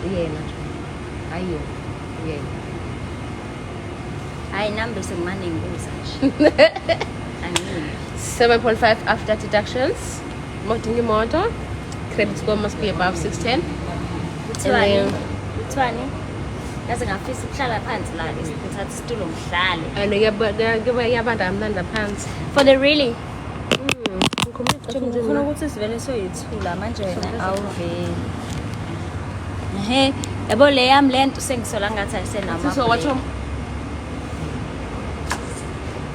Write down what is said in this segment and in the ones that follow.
Uyena nje. Hayi yena. Uyena. Hayi nami bese ngimane ngibuza nje. Angiyini. 7.5 after deductions. Modinga imoto. Credit score must be above 610. Kuthiwani? And Kuthiwani? Yaze ngafisa ukuhlala phansi la ke ngithatha isitulo ngihlale. And kuyabanda kamnandi phansi. For the really. Ngikhuluma Ngifuna ukuthi sivele soyithula manje wena awuveli. Ehe, yabo le yami lento sengisola ngathi ayisenama. So what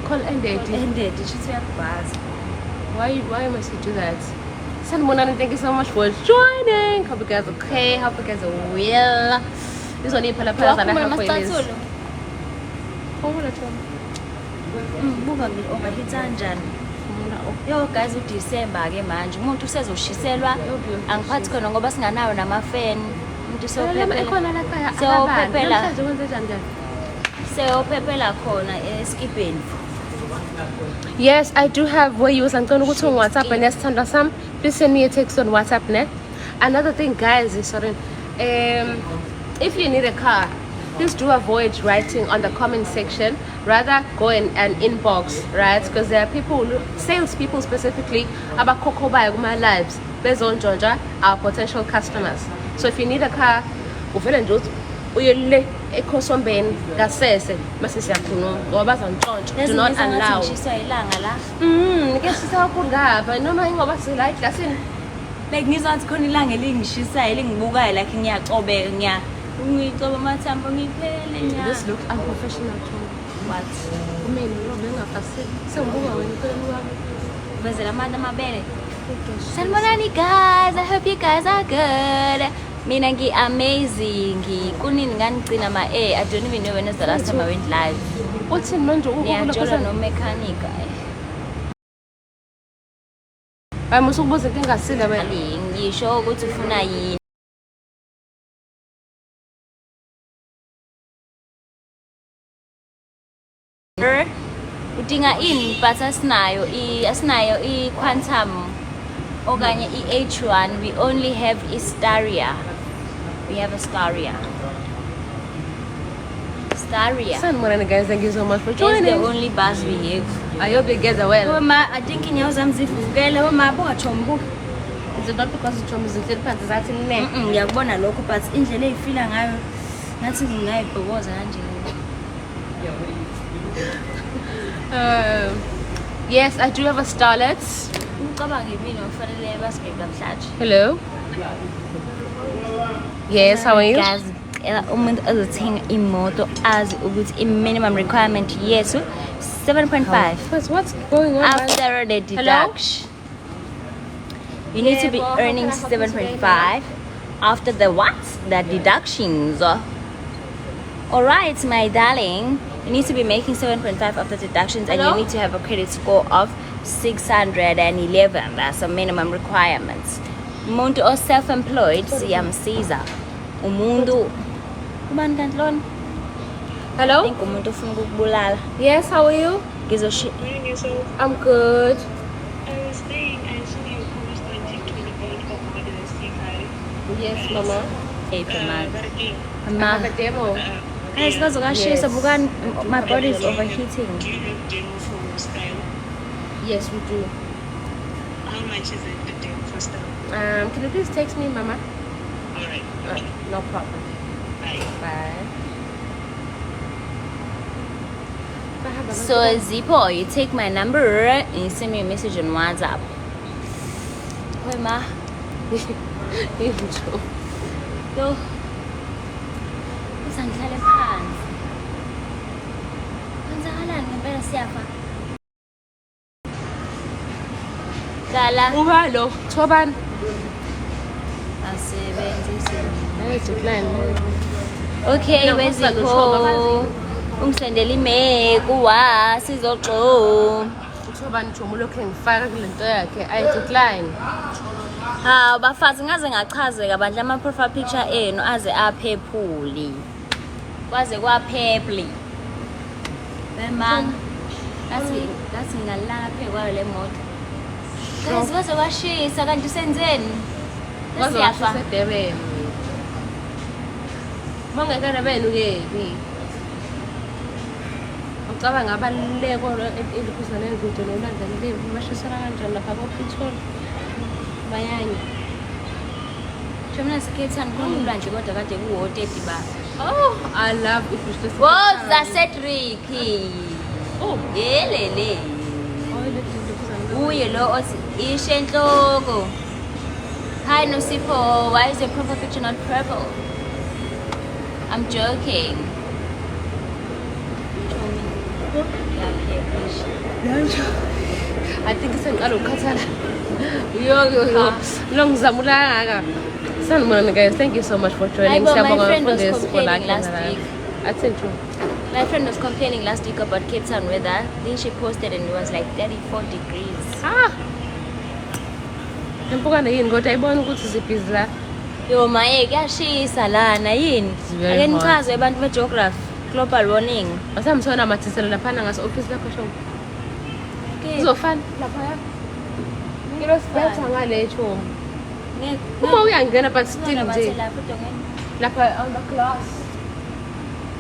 call ended. Ended, isho uyakubhaza. Why must you do that? Sanibonani, thank you so much for joining. Hope you guys are okay. Hope you guys are well. Izona iy'phalaphala zala Wakhumula halfway lezi. masicathulo. Phumula, Thom. Buka ngi-overheat kanjani. Phumula, oh. Yo guys, uDecember ke manje umuntu usezoshiselwa angiphathi khona ngoba singanawo namafeni. Umuntu Lama sewuphephela ekhona la ekhaya Sewuphephela. akabani. Namhlanje kwenze njani njani? sewuphephela khona eskibheni. Yes, I do have where you ngicela ukuthi ungi-WhatsApp nesithandwa sami. Please send me a text on WhatsApp ne. Another thing guys, is sorry. If you need a car, please do avoid writing on the comment section. Rather go and inbox, right? Because there are people, sales people specifically, abakhokhobayo kuma lives bezonjonja our potential customers. So if you need a car, uvele nje uthi uye le ekhosombeni ngasese mase siyakhuluma ngoba bazantshontsha. Do not allow. Ngishiswa ilanga la. Kuyashisa kakhulu ngapha noma ingoba sila eklasini. Like ngizwa ngathi khona ilanga elingishisayo elingibukayo like ngiyacobeka ngiya ngicoba amathambo ngiphele nya. This looks unprofessional Tom. What? Kumele ngoba bengafasile. Sengibuka wena eceleni kwami. Uvezela abantu amabele. Sanibonani guys, I hope you guys are good. Mina ngi-amazing. Kunini nganigcina ma eh I don't even know when is the last time I went live. Uthini manje Niyajola nomekanika. Hayi musa ukubuza into engasile wena. Ali ngisho ukuthi ufuna yini. Udinga ini but asinayo i asinayo i quantum okanye i H1 we only have i Staria. We have a Staria. Staria. Sanibonani guys, thank you so much for That's the joining. only bus we have. I hope you guys are well. Ma, I think inyawo zami zivuvukele. Oma buka chombu. Is it not because uTom izinhleli phansi zathi ne? Ngiyakubona lokho but indlela eyifila ngayo ngathi ngingayibhokoza kanje. Yes, I do have a starlet. Ucabange mina kufanele basibheke namhlanje. Hello. Yes, how are you? Guys, umuntu ozothenga imoto azi ukuthi i-minimum requirement yethu 7.5 But what's going on? after the deduction. You need to be Yeah, well, how earning can I help you today, 7.5 after the what? The deductions. All right, my darling. You need to be making 7.5 after deductions and you Hello? need to have a credit score of 611. That's a minimum requirement. Umuntu o self-employed siyamsiza. Umuntu ubani kanti lona? I Hello? think umuntu ufuna ukukubulala. Yes, how are you? Ngizoshi Morning, yourself. I'm good. I was saying I saw you post on G28 of Model C5. Yes, mama. April month. Working. I Ma. have a demo. Guys, kwaze kwashisa Yes. bukani my body is overheating. Do you have demo for style? Yes, we do. How much is it, the demo for style? Can you please text me, mama? All right. Okay. No problem. Bye. Bye. So Zipho, you take my number and you send me a message on WhatsApp. Wait, ma. Injo. Yo. Usangihlale phansi. Kwenzakalani ngempela siyafa? Dala. Uba lo, Thobani. Asebenzise. Hey, decline. Okay, Mina ngifuna wezipho. Ungisendele imeku wa sizoxo. Uthobani Chomo lokhu engifaka kule nto yakhe. I decline. Hawu bafazi ngaze ngachazeka bandla ama profile picture enu aze aphephuli. Kwaze kwaphephli. Bemanga. Ngathi ngalala phe kwayo le moto. Guys kwaze kwashisa kanti senzeni? Kwaze Siyafa. washisa eDurban. Uma ungekana benu kephi? Ucabanga abaluleko elikhuzaneni kude nolwandle le bashisela kanjani lapha koPitoli? Bayanya. Mina Cape Town khona ulwandle kodwa kade kuwo-30 ba. Oh, I love ibhishi lase- Woza Cedric. Oh, Yelele. oh, le- Uye lo othi ishe enhloko. Hi Nosipho, why is your profile picture not purple? I'm joking. I think sengiqala ukukhathala. Yo yo yo. Lo ngizamula kangaka. Sanibonani guys. Thank you so much for joining. Hayibo, my Siyabonga friend was mfundisi for complaining la last week. Athini true. My friend was complaining last week about Cape Town weather. Then she posted and it was like 34 degrees. Ah. Impukane yini kodwa ayibona ukuthi sibhizi la. Yo maye kuyashisa lana yini? It's very Ake hot. nichaze abantu be-geography, global warming. Asamthona amathisela laphana ngase office lapho sho. Okay. Kuzofana lapha. Ngilo sibetha ngale cho. Ngeke- Uma uyangena but still nje Unamathela lapho odongeni. lapha on the glass.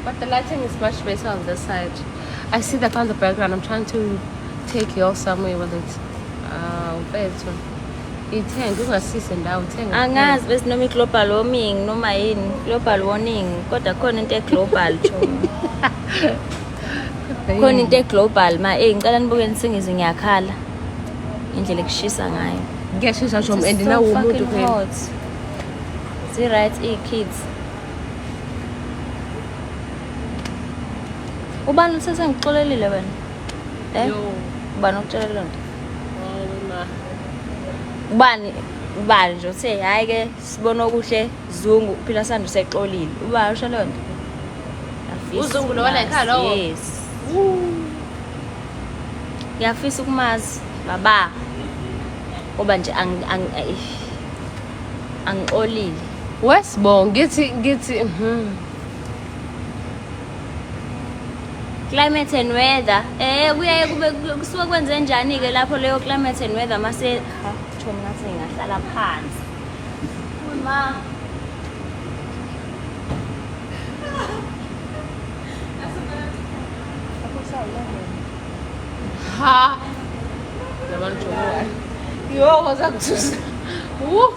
But the lighting is much better on this side. I see that on the background. I'm trying to take you all somewhere with it. Mfethu. Ithenge ungasisi ndawo thenga. Angazi bese noma i-global warming noma yini, global warning, kodwa khona into e-global chomi. Khona into e-global ma eh ngicela nibuke nisingizwe ngiyakhala. Indlela ekushisa ngayo. Kuyashisa It shom is and so nawo umuntu fucking phela. hot. Zi-right iy'kids. Ubani usesengixolelile wena? Eh? Yo. Ubani okutshela leyo nto? Oh ma. Ubani ubani nje uthe hhayi ke sibona okuhle Zungu phila sanda usexolile. Ubani usho leyo nto? Ngiyafisa UZungu lo wala ekhaya ukumazi, lowo? Yes. Ngiyafisa ukumazi baba. Ngoba nje angixolile. Wesibongo ngithi Climate and weather. Eh kuyaye kube kusuke kwenze njani ke lapho leyo climate and weather mase ha chomi ngathi ngingahlala phansi. Ma. Ha. Labantu jowa. Yo, wazakuthusa. Woo.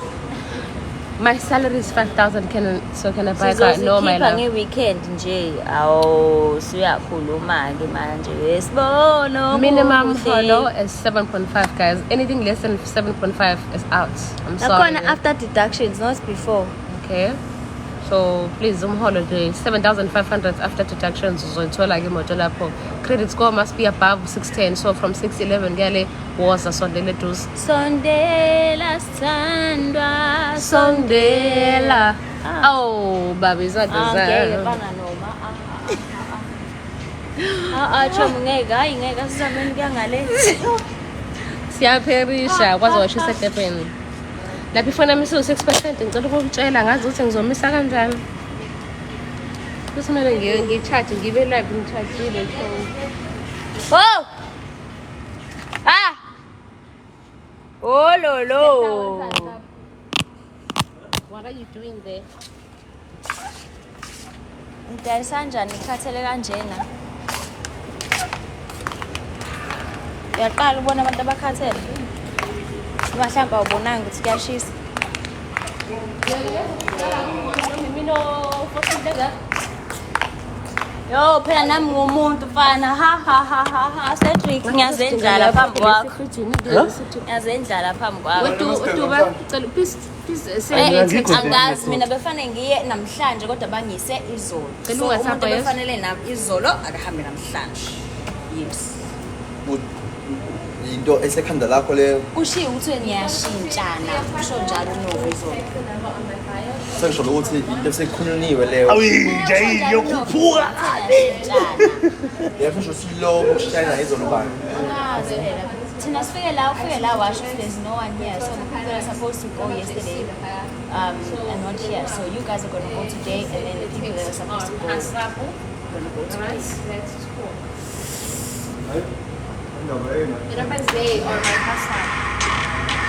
My salary is 5,000. Can I buy a car? No, my Sizozikhipha love. nge-weekend nje awu suyakhuluma ke manje wesibono Minimum kuhle. holo is 7.5, guys. Anything less than 7.5 is out. I'm sorry. Nakhona after deductions, not before. Okay. So please, umholo nje 7,500 after deductions uzoyithola ke imoto lapho. Credit score must be above 610. So from 611 kuyale woza sondela eduze. Sondela sithandwa. Sondela. Ah. Oh, baby, izandla Ah, ngeke zami. fana noma ah, ah, ah, ah, ah chomi ngeke hayi ngeke asizameni kuya ngale. Siyapherisha kwaze washisa edebheni. Lapho ifoni yami isiwu-6%, ngicela ukukutshela ngazi ukuthi ngizomisa kanjani. Kuthi kumele ngiyi-charge ngibe live ngi-charge-ile. Oh! Ah! Oh lolo. What are you doing there? Ngidayisa kanjani ngikhathele kanjena? Uyaqala ubona abantu abakhathele. Noma mhlawumbe awubonanga ukuthi kuyashisa. Mina Yo phela nami ngumuntu mfana ha ha ha ha ha Cedric ngiyazendlala phambi kwakho. Ngiyazendlala phambi kwakho. Utuba, cela please please send Eh, me a text. angazi mina befane ngiye namhlanje kodwa bangise izolo. Cela So ungathapha, umuntu yes? befanele nami izolo akahambe namhlanje. Yes. Into esekhanda lakho leyo. Kushiwo ukuthi ngiyashintshana kusho njalo uNovo izolo. Sengisho ukuthi into esekhuluniwe leyo. Awinja iyokhuphuka. Ngiyashintshana. Yebo ngisho ukuthi lo okushayela izolo bani. Angazi phela. Thina sifike la ufike la washo there's no one here. So the people are supposed to go yesterday and not here. So you guys are gonna go today and then the people that are supposed to go are gonna go today. Let's talk. It happens there or my casa.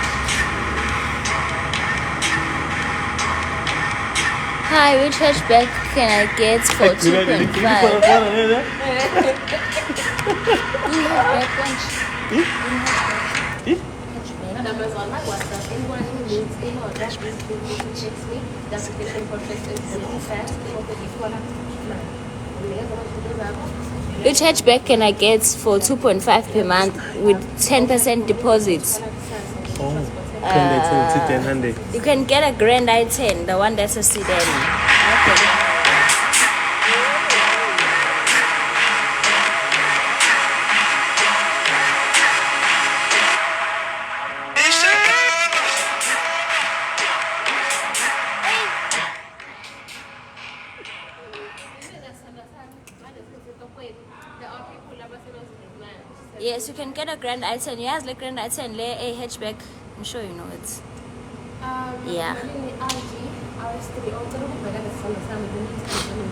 Hi, which hatchback can I get for 2.5? Numbers on my WhatsApp. Anyone who needs imoto, please feel free to text me. That's the imperfect and fast. Which hatchback can I get for 2.5 per month with 10% deposit? Oh, Grand i10 You can get a Grand i10, the one that's a sedan. Okay. Yes, you can get a Grand i10. Yes, the Grand i10, le a hatchback. I'm sure you know it. Yeah.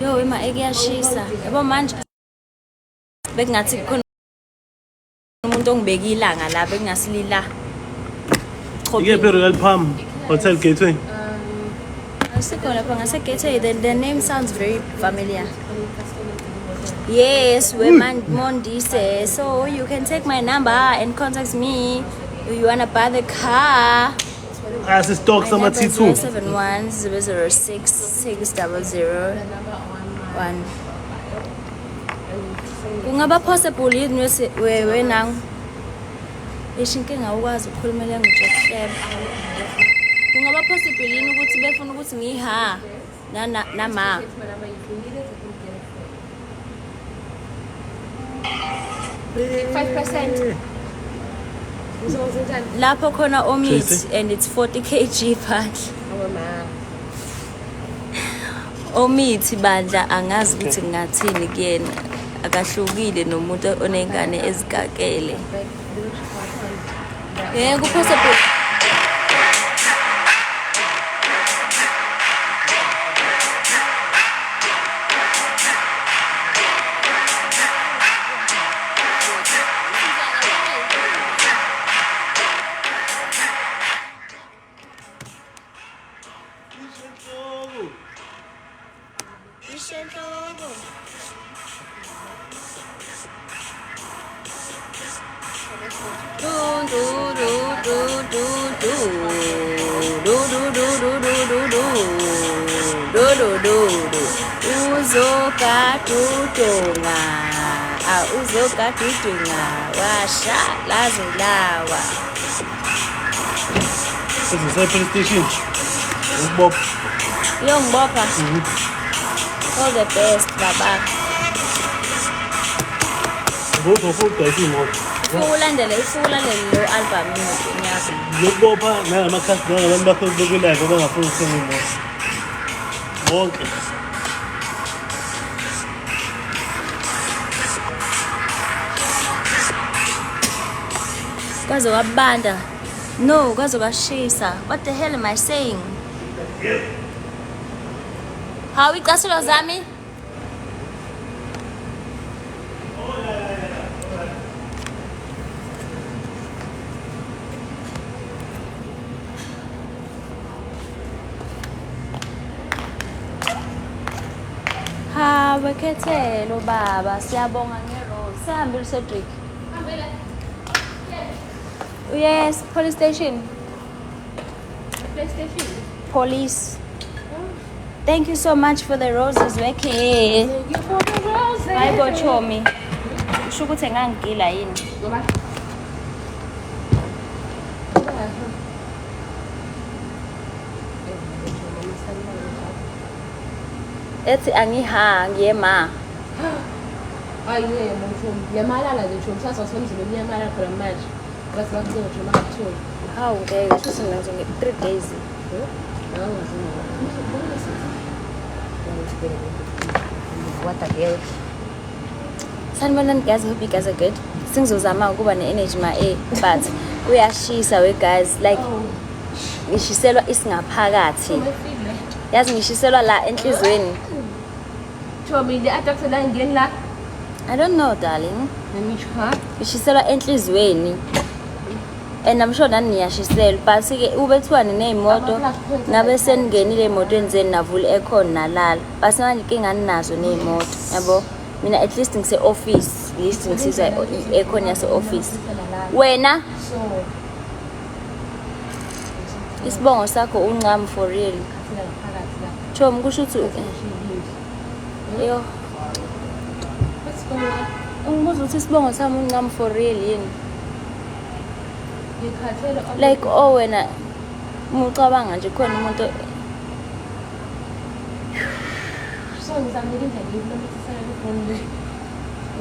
Yo, ima ekuyashisa. Yabo manje bekungathi kukhona umuntu ongibeka ilanga la bekungasilila. Ikephi Royal Palm Hotel Gateway? Asikho lapha ngase Gateway. The name sounds very familiar. Yes, we Mondise. So you can take my number and contact me if you wanna buy the car. Asi stock My sama number is T2. 071 006 6001. Kungaba possible yini wenangu? Isho inkinga awukwazi ukukhuluma language yokuhleba. Kungaba possible yini ukuthi befuna ukuthi ngiha na nama? 5%. Lapho khona omithi Tracy? and it's 40 kg phandle. Oh ma. Omithi bandla angazi ukuthi ngingathini kuyena. Akahlukile nomuntu onengane ezikakele. Yebo, ku-possible. Du du du du du du du du du du du du du du du du du uzokadudunga uzokadudunga washa laze lawa. Sizise police station. Ukubopha. Uyongibopha. All the best baba. Ngozofunda imoto. Ulandele lo album emotweni yakho. Ngiyokubopha nangamakhasi nangabantu bakho beku-live abangafuni ukuthenga imoto. Bonke. Kwaze kwabanda. No, kwaze kwashisa. What the hell am I saying? Hawu icasulo zami? Hawe khethelo baba, siyabonga ngerose. Sihambile Cedric. Yes, police station. Police station. Police. Thank you so much for the roses, Weke. Thank you for the roses. Hayi bo chomi. Usho ukuthi engangigila yini? Ngoba Ethi angiha ngiyema. Hayi yebo mthombi. Nyamalala nje mthombi. Sasathola umzimba emnyamalala khona manje. Bathi bakucinga nje bangakutholi. Hawu ngeke usho nazo nge 3 days. What the hell? Sanibonani guys, hope you guys are good. Singizozama ukuba ne-energy ma but kuyashisa we guys, like ngishiselwa isingaphakathi. Yazi ngishiselwa la enhlizweni. Chomi, le adapter la ngeni la. I don't know darling. Let me try. Ngishiselwa enhlizweni. And I'm sure nani niyashiselwa, but-ke ube kuthiwa niney'moto ngabe seningenile ey'motweni zenu navula i-aircon nalala. But manje inkinga aninazo ney'moto, yabo. Mina at least ngise-office, at least ngisizwa i-aircon yase-office. Wena isibongo sakho uncam for real. Chomi kusho ukuthi yo. Ungibuza ukuthi isibongo sami uncam for real yini? Like oh wena uma ucabanga nje khona umuntu.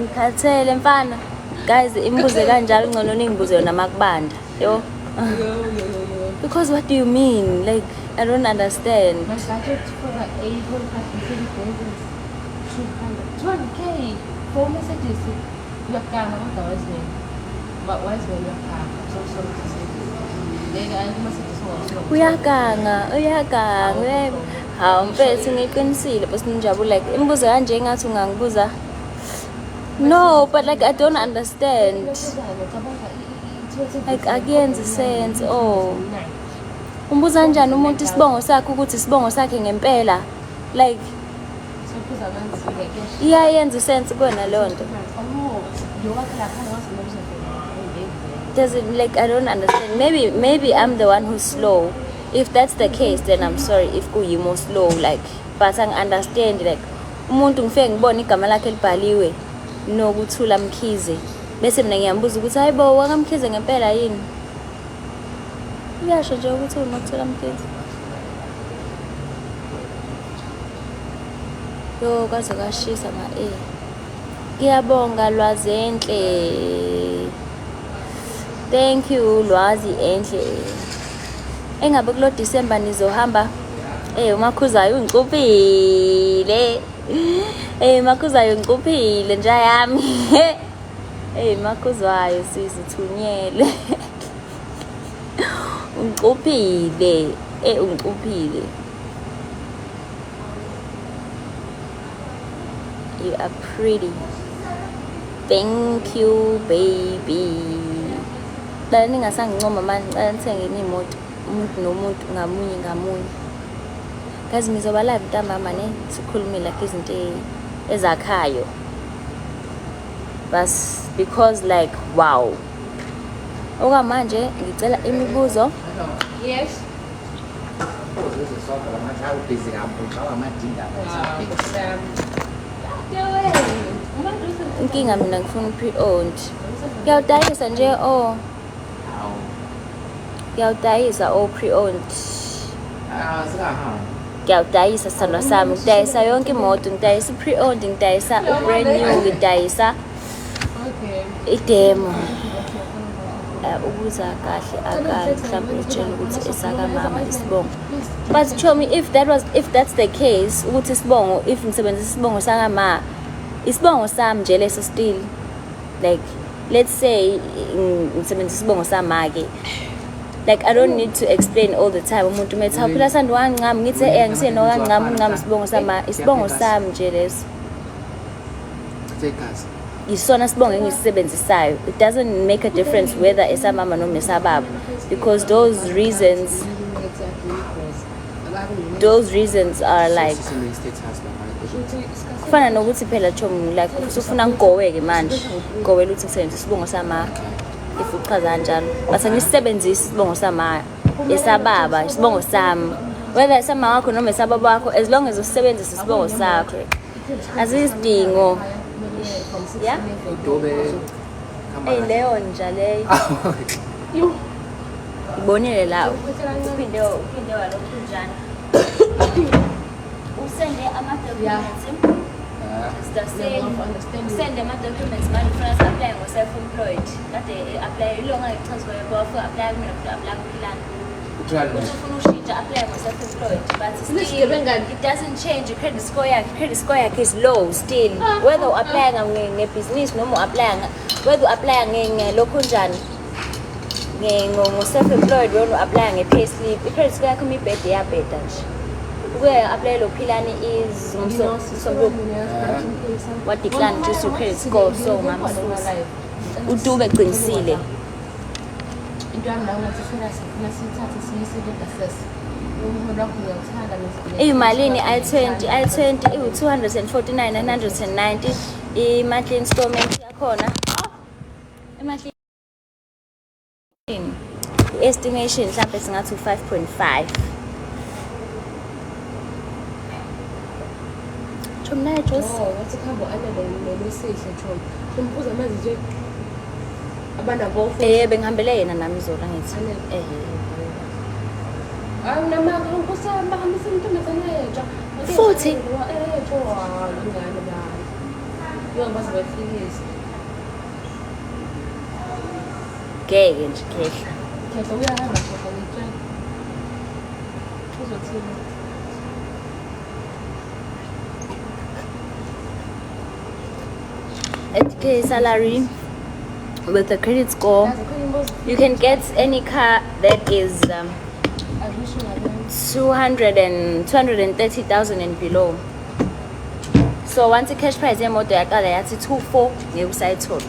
Ngikhathele mfana. Guys, imibuzo kanjalo ngcono ningibuze yona makubanda. Yo. Because what do you mean? Like I don't understand. My budget for the A25 Mercedes is 200, 200K for Mercedes. Uyaganga kodwa wise man. Wise man uyaganga. So sorry to say this. Ngeke ayikho Mercedes ongawuthola. Uyaganga, uyaganga. Hawu mfethu ngiqinisile bese nijabule like imibuzo kanje engathi ungangibuza. No, but like I don't understand. Like akuyenzi sense. Oh. Umbuza kanjani umuntu isibongo sakhe ukuthi isibongo sakhe ngempela? Like iyayenza sense kuwena leyo nto. Does it like I don't understand. Maybe I'm the one who's slow. If that's the case then I'm sorry if kuyimo slow like but I understand like umuntu ngifike ngibone igama lakhe libhaliwe Nokuthula Mkhize bese mina ngiyambuza ukuthi hayibo wakaMkhize ngempela yini? Uyasho nje ukuthi uNokuthula Mkhize. Yo kwaze kwashisa ma eh. Ngiyabonga Lwazi enhle. Thank you Lwazi enhle. Engabe kulo December nizohamba uMakhuzayo ungicuphile. Makhuzayo ungicuphile nja yami. Makhuzwayo sisi uthunyelwe. Ungicuphile. Ungicuphile. You are pretty. Thank you baby. Cela ningasangincoma manje, ngicela nithenge imoto umuntu nomuntu ngamunye ngamunye. Guys ngizoba live ntambama ne sikhulume like izinto ezakhayo. Bas because like wow. Okwamanje ngicela imibuzo. Yes. Inkinga mina ngifuna pre-owned. Ngiyawudayisa nje oh. Ngiyawudayisa oh pre-owned. Ngiyawudayisa sithandwa sami, ngidayisa yonke imoto, ngidayisa pre-owned, ngidayisa brand new, ngidayisa idemo. Ukuza kahle akali mhlawumbe utshela ukuthi esakamama isibongo. But tell me if that's the case ukuthi isibongo if ngisebenzisa isibongo sakama isibongo sami nje leso still like let's say ngisebenzisa isibongo sama ke like I don't need to explain all the time umuntu metha phela sandi wancami ngithi angiseno kancami uncami isibongo sama isibongo sami nje leso isona sibongo engisisebenzisayo. It doesn't make a difference whether esamama noma esababa because those reasons are like kufana nokuthi phela chomi like usufuna ngigoweke manje gowela ukuthi ngisebenzise isibongo sama if uchaza kanjalo but angisebenzisi isibongo sama esababa isibongo sami whether esama wakho noma esababa wakho as long as usebenzisa isibongo sakho azizidingo. Yeah? Hey leyo nja leyo. Ibonile lawo. Uphinde walokhu njani. Usende ama-documents. Usende ama-documents manje ufuna apply ngo-self-employed. Kade apply ilo ngeke chaza apply kumina futhi apply kuphilana. Ufuna ushintsha apply ngo-self-employed but still it doesn't change your credit score yakhe. Credit score yakhe is low still. Whether u-apply ngebhizinisi noma u-apply whether u-apply ngelokhu njani ngo-self-employed wena u-apply nge-payslip i-credit score yakho imibhede iyabheda nje. Ukuye apply lo Philani is umsombuluko wa decline due to credit score so ngamsusa. Udube qinisile. Into yami la ngathi serious, ngifuna siyithathe siyise le-business. Umholo wakho ngiyawuthanda. Iyimalini i-20? I-20 iwu-249 990, i-monthly installment yakhona. I-monthly i-estimation mhlampe singathi u-5.5. Chomi, naye juice. Oh, ngathi kuhamba u-Anele noLwesihle, chomi. Chombuza manje nje abanabo. Bengihambele yena nami izolo, angithi? Anele. Eh. Hayi, unamanga, nkosi yami, bahambisa intombazane entsha. Futhi? Cho, hayi, ingane bani. Yo, baze bayifikise. Ngeke nje, khehla. Khehla uyahamba, khehla, ngitshela. Uzothini? 80K salary with a credit score, Yazi khona imibuzo. you can get any car that is Akusho ngabe. 200 and 230,000 and below. So once i-cash price yemoto yaqala yathi 24, ngeke usayithola.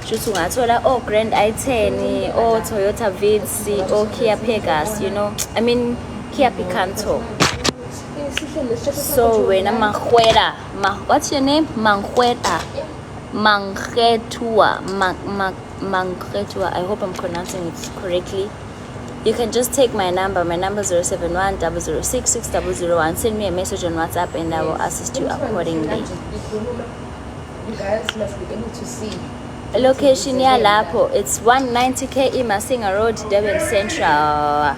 Shuthi ungathola o-Grand i10, o-Toyota Vitz, o-Kia Pegas, I mean Kia Picanto. So wena Mangwera, ma, what's your name? Mangwera. Mangretua. Mangretua. I hope I'm pronouncing it correctly. You can just take my number. My number is 071 006 6001. Send me a message on WhatsApp and I will assist you accordingly. You guys must be able to see. Location yalapho, it's 190K Imasinga Road, Durban Central.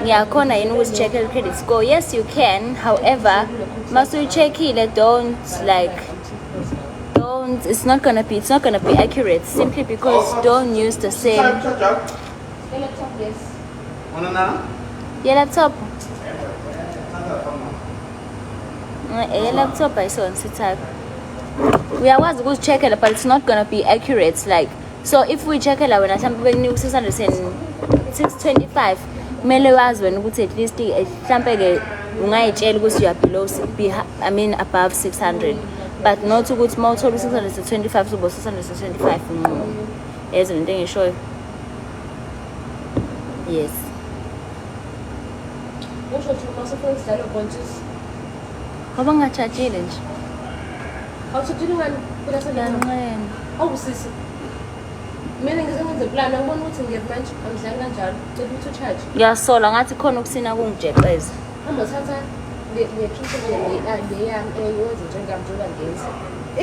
Ngiyakhona yini ukuzi-check credit score? Yes, you can. However, masuyi-checkile, don't like don't it's not gonna be accurate, simply because don't use the same The laptop, yes. Ye laptop. Ye laptop ayisona si-type. Uyakwazi ukuzi-checkela, but it's not gonna be accurate. Like, so if uyi-checkela wena, mhlawumbe bekunika u-600 and 625, kumele wazi wena ukuthi at least mhlampe-ke ungayitshela ukuthi you are below I mean above 600, but not ukuthi uma uthola u-625 uzoba 625. Yezo lento engishoyo, yes. Usho ukuthi uma usufuna isidlalo bhontshisi. Ngoba ngingajajile nje. Awuthethile ngani? Phela sendana. Ngiyanqena. Awu sisi. Mina ngize ngenze plan, angibona ukuthi ngiyephi manje, angidlali kanjalo. Cela ukuthi u-charge. Ngiyasola ngathi khona ukusina kungijeqeza. Hamba uthatha le treatment le yami engiwenze njengami njengoba ngenza.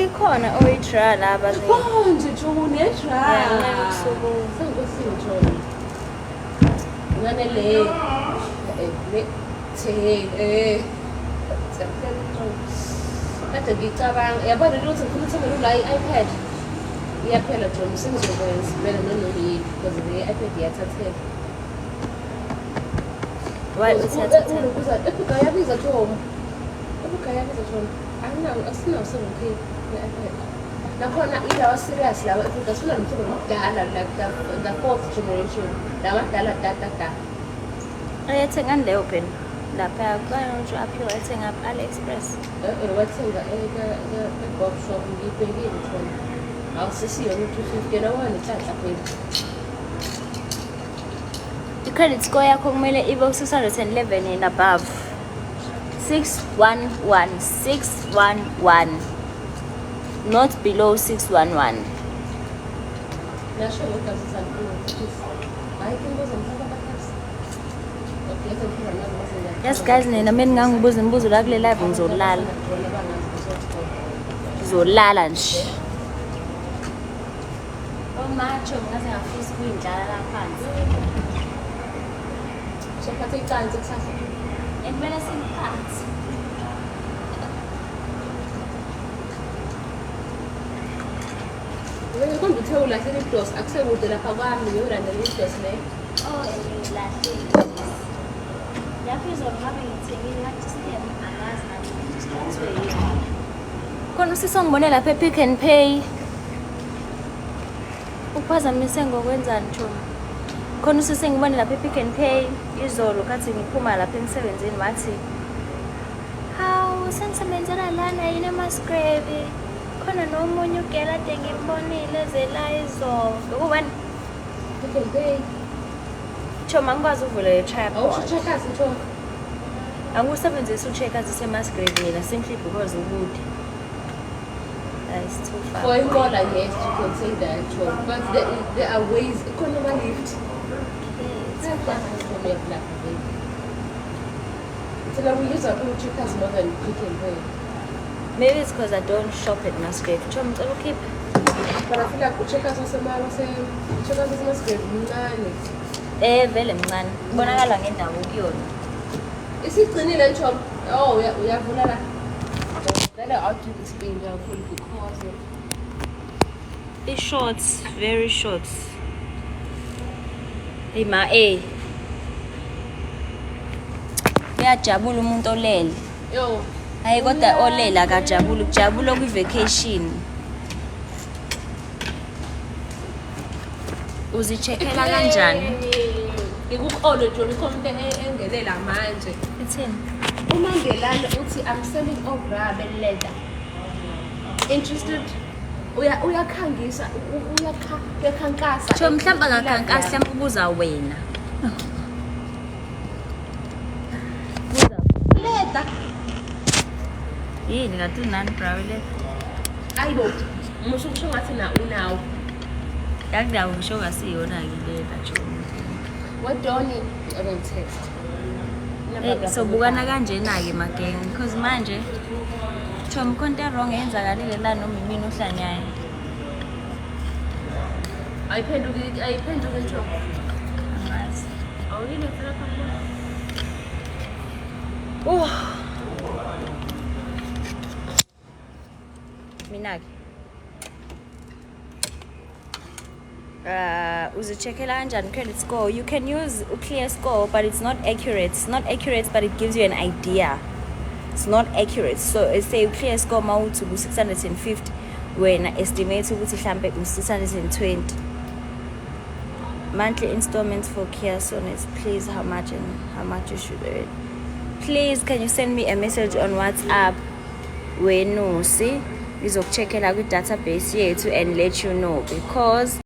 Ikhona oyi-dry laba. Konje June, ye-dry. Ngiyanqena ukusukuma. Sengikosini June. Ngane le le the Siyakutshela June. Kade ngicabanga, yabona ukuthi ngifuna ukuthenga la i-iPad. Iyaphela June, sengizokwenza vele noma yini because le iPad iyathatheka. Why uthatha? Ebuka yabiza June. Ebuka yabiza June. Anginawo, asinawo 7K ne-iPad. Nakhona ilawa serious lawa Africa, sifuna nomhlobo omdala, like the fourth generation. Lawa dala da da da. Ayethengani leyo phela lapha kanje aphiwe, ethenga AliExpress. Wathenga e-Bob Shop, ngiyibhekile khona. Awusisiyona u-250, yena wanenhlanhla phela. I-credit score yakho kumele ibe u-611 and above, 611, 611, not below 611. Nasho ngokuthi hayi, ingozi ngithatha ama-caps. Okay, let's ngiphuma nazo mase. Yes guys, nina mina ngingangibuza imibuzo la kule live, ngizolala, ngizolala nje. Omacho ngaze ngafisa ukuyindlala la phansi. Sophatha icansi kusasa. And kumele singiphathe. Kodwa uthe ulahlele iblosi, akusekude lapha kwami, ngiyolandela iblosi leyo. Oh, ngilahlile. Lapho izolo ngabe ngithengile, ngathi sithembe, angazi nami ukuthi sithathwe yini. Khona usisi ongibone lapha e-Pick n Pay. Uphazamise ngokwenzani, Chomi? Khona usisi engibone lapha e-Pick n Pay izolo khathi ngiphuma lapha emsebenzini, wathi, "Hawu, senisebenzela lana yini eMasgrave? Khona nomunye ugela ade ngimbonile eze la izolo." Bekubani? Pick n Pay. Choma, angikwazi ukuvula le tripod. Awusho Checkers, Ntombi. Angiwusebenzisi uCheckers iseMusgrave mina simply because ukude. It's too far. For inqola, yes, you can say that, Ntombi. But there are ways. Ikhona ama-lift. Thina we use our Checkers more than Pick n Pay. Maybe it's because I don't shop at Musgrave. Choma, ngicela ukhiphe. But I feel like uCheckers uCheckers waseMusgrave mncane. Eh, vele mncane. Kubonakala ngendawo kuyona. Isigcinile, Ntombi. Oh, uyavula la. Vele awudingi isibindi kakhulu because I-short, very short. Hey ma, eh. Uyajabula umuntu olele. Yo. Hayi, kodwa olele akajabuli, kujabula kwi-vacation. Uzi-check-ela kanjani? Ngikukholo nje i-comment engelela manje. Ithini? UMangelane uthi, "I'm selling obra be-leather. Interested?" Uyakhangisa, uyakhankasa. Cho, mhlawumbe akakhankasi, mhlawumbe ubuza wena. Buza. Leather. Yini kanti unani bra leather? Ayibo. Musu kusho ngathi na unawo. Yakudawo ngisho ngasiyona-ke leather, Cho. Wadoni on text. Eh, sobukana kanjena-ke magenge because manje Tom, khona into wrong eyenzakalile la noma imina ohlanyayo. Ayiphenduki, ayiphenduki nje. Angazi. Awuyile lapha kubona. Oh. Mina-ke uzi-check-ela kanjani credit score? You can use a clear score, but it's not accurate. It's not accurate, but it gives you an idea. It's not accurate. So say clear score mawuthi ku-650, wena estimate ukuthi hlampe u-620. Monthly installments for Kia Sonet, please. How much and how much you should earn? Please, can you send me a message on WhatsApp, wenusi? Ngizoku-check-ela kwi-database yethu and let you know, because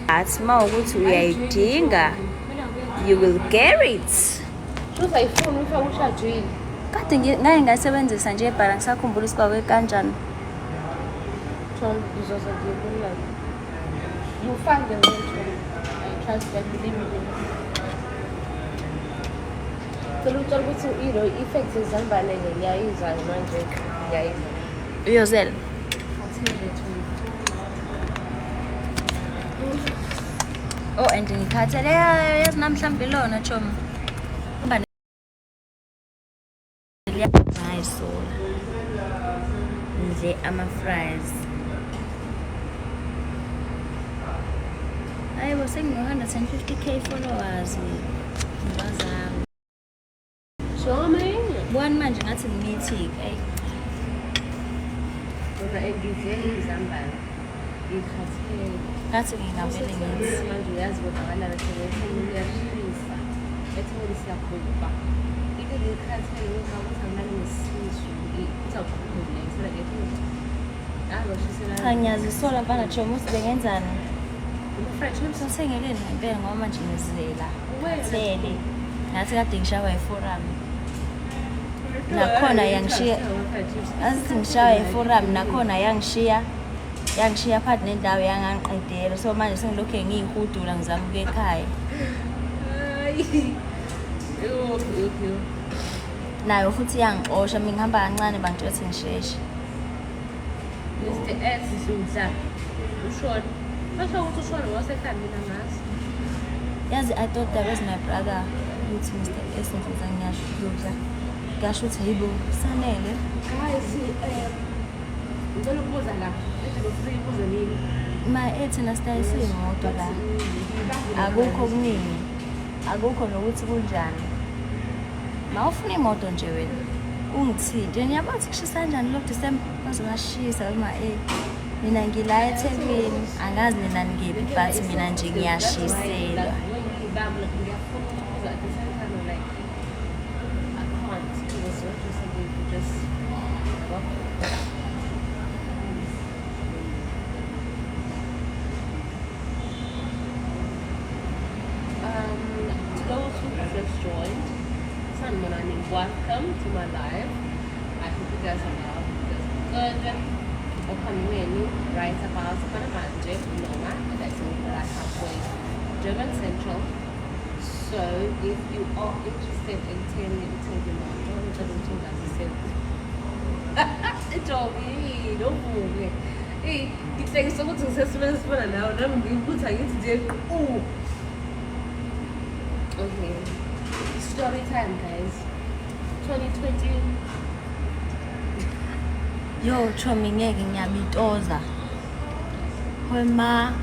athi uma ukuthi uyayidinga, you will get it. Shuthi ayifuni uyifake ushajile. Kade ngake ngayisebenzisa nje ebhala, ngisakhumbula ukuthi kwakwe kanjani. Tom, ngizoze ngiyibona. You find the way, Tom. I trust that, believe in you. Cela utshela ukuthi ilo effect yezambane-ke ngiyayizwa manje, ngiyayizwa. Uyozela. Khathele, Tom. Oh, and ngikhathele yazi namhlanje lona, chomi. Kuba ngayisola. Ngidle ama-fries. Hayibo, sengino-150K followers. Ngibazami. Chomi. Bukani manje ngathi ngimithi-ke. Eyi. Kodwa ngidle izambane. Ngikhathele. Ngathi ngingavele ngithi. Manje uyazi kwenzakalani, kuyashisa. Ethekwini siyabhubha. Into ngikhathele ngenxa yokuthi angilali ngesisu. Ngizawuqhubeka ngisela ngephutha. Azoshisela. Cha, ngiyazisola mfana chomi, ukuthi bengenzani. Ama-fried chips. Sothengeleni ngempela ngoba manje ngizela. Wena. Thele. Ngathi kade ngishawa i-forum. Nakhona yangishiya. Azithi ngishawa i-forum, nakhona yangishiya phakathi nendawo, yangangiqedela. So manje sengilokhu ngiyihudula ngizama ukuya ekhaya. Hayi. Yo, yo, yo. Nayo futhi iyangixosha, mina ngihamba kancane, bangitshela ukuthi ngisheshe. Mr. S Dludla. Ushona. Basho ukuthi ushona wasekhaya, mina ngazi. Yazi, I thought that was my brother ukuthi Mr. S Ndlozi, ngiyasho Dludla. Ngasho ukuthi hayibo, sanele. Guys, ngicela ukubuza la. Ethi free ibuze nini? Ma ethi nasitayisa imoto la. Akukho okuningi. Akukho nokuthi kunjani. Ma ufuna imoto nje wena, ungithinte. Ngiyabona ukuthi kushisa kanjani lo December, baze bashisa uma eh. Mina ngila eThekwini, angazi nina ngiphi, but mina nje ngiyashiselwa. Ngiyafuna ukubuza at the same time, I'm like, I can't. Ngizwe just yabo. Welcome to my live. I hope you guys are well. You guys are good. Ophambi wenu right about khona manje noma that's like halfway Durban Central. So if you are interested in telling uthenga imoto, ngicela ukuthi ungazise. Jobi, novuke. Eyi, ngihlekisa ukuthi ngisesimeni esifana nawe, nami ngikuthi angithi nje qu. Okay. Story time, guys. 2020. Yo, chomi, ngeke, ngiyabitoza. Hwema.